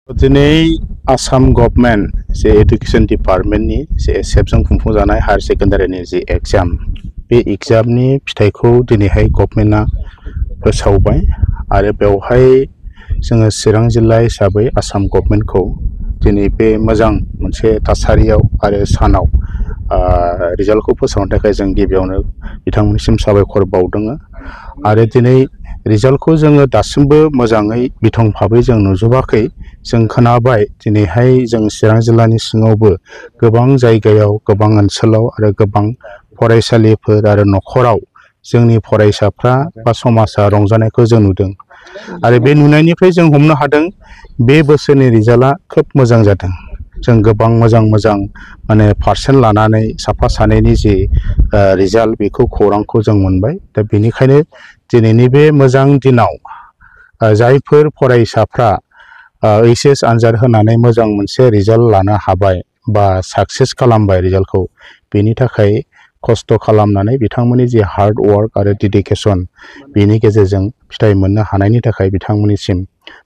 दिनै आसाम गभर्नमेन्ट जे एडुकेशन डिपार्टमेन्टनि जे एसेबजों खुंफुंजानाय हायर सेकेन्डारिनि जे एग्जाम बे एग्जामनि फिथाइखौ दिनैहाय गभर्नमेन्टआ फोसावबाय आरो बेवहाय जोङो चिरां जिल्ला हिसाबै आसाम गभर्नमेन्टखौ दिनै बे मोजां मोनसे थासारियाव आरो सानाव रिजाल्टखौ फोसावनो थाखाय जों गिबियावनो बिथांमोननिसिम साबायखर बावदों आरो दिनै रिजाल्टखौ जोङो दासिमबो मोजाङै बिथं भाबै जों नुजोबाखै जों खोनाबाय दिनैहाय जों चिरां जिल्लानि सिङावबो गोबां जायगायाव गोबां ओनसोलाव आरो गोबां फरायसालिफोर आरो न'खराव जोंनि फरायसाफ्रा बा समाजा रंजानायखौ जों नुदों आरो बे नुनायनिफ्राय जों हमनो हादों बे बोसोरनि रिजाल्टआ खोब मोजां जादों जों गोबां मोजां माने पारसेन्ट लानानै साफा सानैनि जे रिजाल्ट बेखौ खौरांखौ जों मोनबाय दा बेनिखायनो दिनैनि बे मोजां दिनाव जायफोर फरायसाफ्रा एचएस आनजाद होनानै मोजां मोनसे रिजाल्ट लानो हाबाय बा साक्सेस खालामबाय रिजाल्टखौ बेनि थाखाय खस्थ' खालामनानै बिथांमोननि जे हार्ड वार्क आरो डेडिकेशन बेनि गेजेरजों फिथाइ मोननो हानायनि थाखाय बिथांमोननिसिम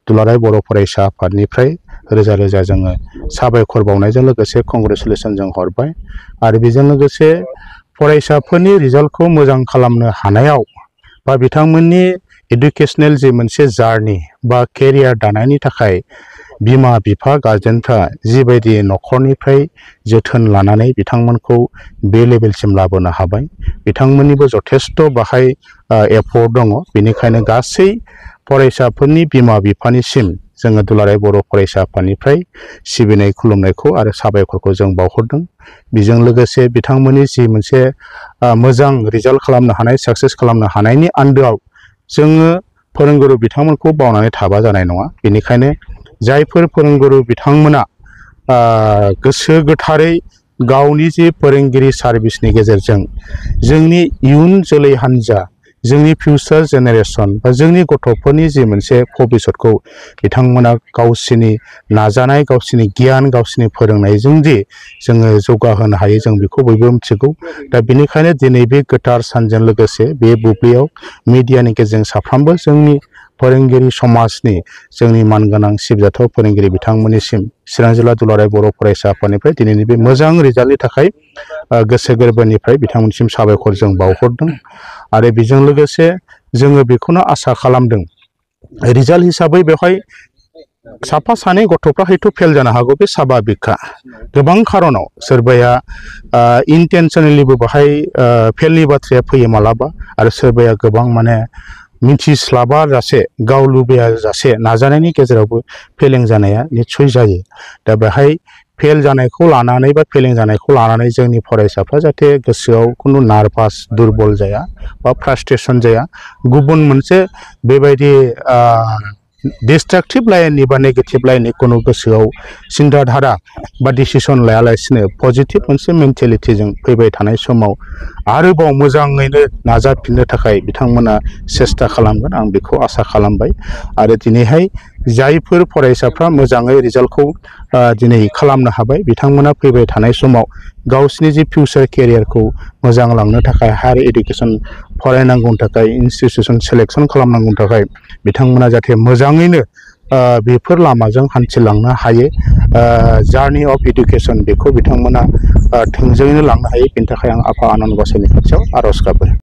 दुलाराय बर' फरायसा आफादनिफ्राय रोजा रोजा जोङो साबायखर बावनायजों लोगोसे कंग्रेचुलेसन जों हरबाय आरो बेजों लोगोसे फरायसाफोरनि रिजाल्टखौ मोजां खालामनो हानायाव बा बिथांमोननि एडुकेशनेल जे मोनसे जार्नि बा केरियार दानायनि थाखाय बिमा बिफा गार्जेनफ्रा जिबायदि न'खरनिफ्राय जोथोन लानानै बिथांमोनखौ बे लेभेलसिम लाबोनो हाबाय बिथांमोननिबो जथेस्थ' बाहाय एफर्ट दङ बेनिखायनो गासै फरायसाफोरनि बिमा बिफानिसिम जोङो दुलाराय बर' फरायसा आफादनिफ्राय सिबिनाय खुलुमनायखौ आरो साबायखरखौ जों बावहरदों बेजों लोगोसे बिथांमोननि जि मोनसे मोजां रिजाल्ट खालामनो हानाय साक्सेस खालामनो हानायनि आन्दोआव जोङो फोरोंगुरु बिथांमोनखौ बावनानै थाबा जानाय नङा बेनिखायनो जायफोर फोरोंगुरु बिथांमोना गोसो गोथारै गावनि जे फोरोंगिरि सार्भिसनि गेजेरजों जोंनि इयुन जोलै हान्जा जोंनि फिउचार जेनेरेशन बा जोंनि गथ'फोरनि जे मोनसे भबिसतखौ बिथांमोना गावसिनि नाजानाय गावसिनि गियान गावसिनि फोरोंनायजों जे जोङो जौगाहोनो हायो जों बेखौ बयबो मिथिगौ दा बेनिखायनो दिनै बे गोथार सानजों लोगोसे बे बुब्लियाव मिडियानि गेजेरजों साफ्रोमबो जोंनि फोरोंगिरि समाजनि जोंनि मानगोनां सिबिजाथाव फोरोंगिरि बिथांमोननिसिम चिरां जिल्ला दुलाराय बर' फरायसा आफादनिफ्राय दिनैनि बे मोजां रिजाल्टनि थाखाय गोसो गोरबोनिफ्राय बिथांमोननिसिम साबायखर जों बावहरदों आरो बेजों लोगोसे जोङो बेखौनो आसा खालामदों रिजाल्ट हिसाबै बेवहाय साफा सानै गथ'फ्रा हयथ' फेल जानो हागौ बे स्वाभाबिकखा गोबां खारनाव सोरबाया इन्टेनसनेलिबो बाहाय फेलनि बाथ्राया फैयो मालाबा आरो सोरबाया गोबां माने मिथिस्लाबा जासे गाव लुबैया जासे नाजानायनि गेजेरावबो फेलें जानाया निस्सय जायो दा बेहाय फेल जानायखौ लानानै बा फेलें जानायखौ लानानै जोंनि फरायसाफ्रा जाहाथे गोसोआव खुनु नार्भास दुरबल जाया बा फ्रास्ट्रेसन जाया गुबुन मोनसे बेबायदि डिस्ट्राक्टिभ लाइननि बा नेगेटिभ लाइननि खुनु गोसोआव सिन्ताधारा बा डिसिसन लायालासिनो पजिटिभ मोनसे मेन्टेलिटिजों फैबाय थानाय समाव आरोबाव मोजाङैनो नाजाफिननो थाखाय बिथांमोना सेस्था खालामगोन आं बेखौ आसा खालामबाय आरो दिनैहाय जायफोर फरायसाफ्रा मोजाङै रिजाल्टखौ दिनै खालामनो हाबाय बिथांमोना फैबाय थानाय समाव गावसिनि जे फिउचार केरियारखौ मोजां लांनो थाखाय हायार इडुकेसन फरायनांगौनि थाखाय इनस्टिटिउसन सेलेक्सन खालामनांगौनि थाखाय बिथांमोना जाहाथे मोजाङैनो बेफोर लामाजों हान्थिलांनो हायो जार्नि अफ इडुकेसन बेखौ बिथांमोना थोंजोङैनो लांनो हायो बेनि थाखाय आं आफा आनान गसाइनि खाथियाव आर'ज गाबो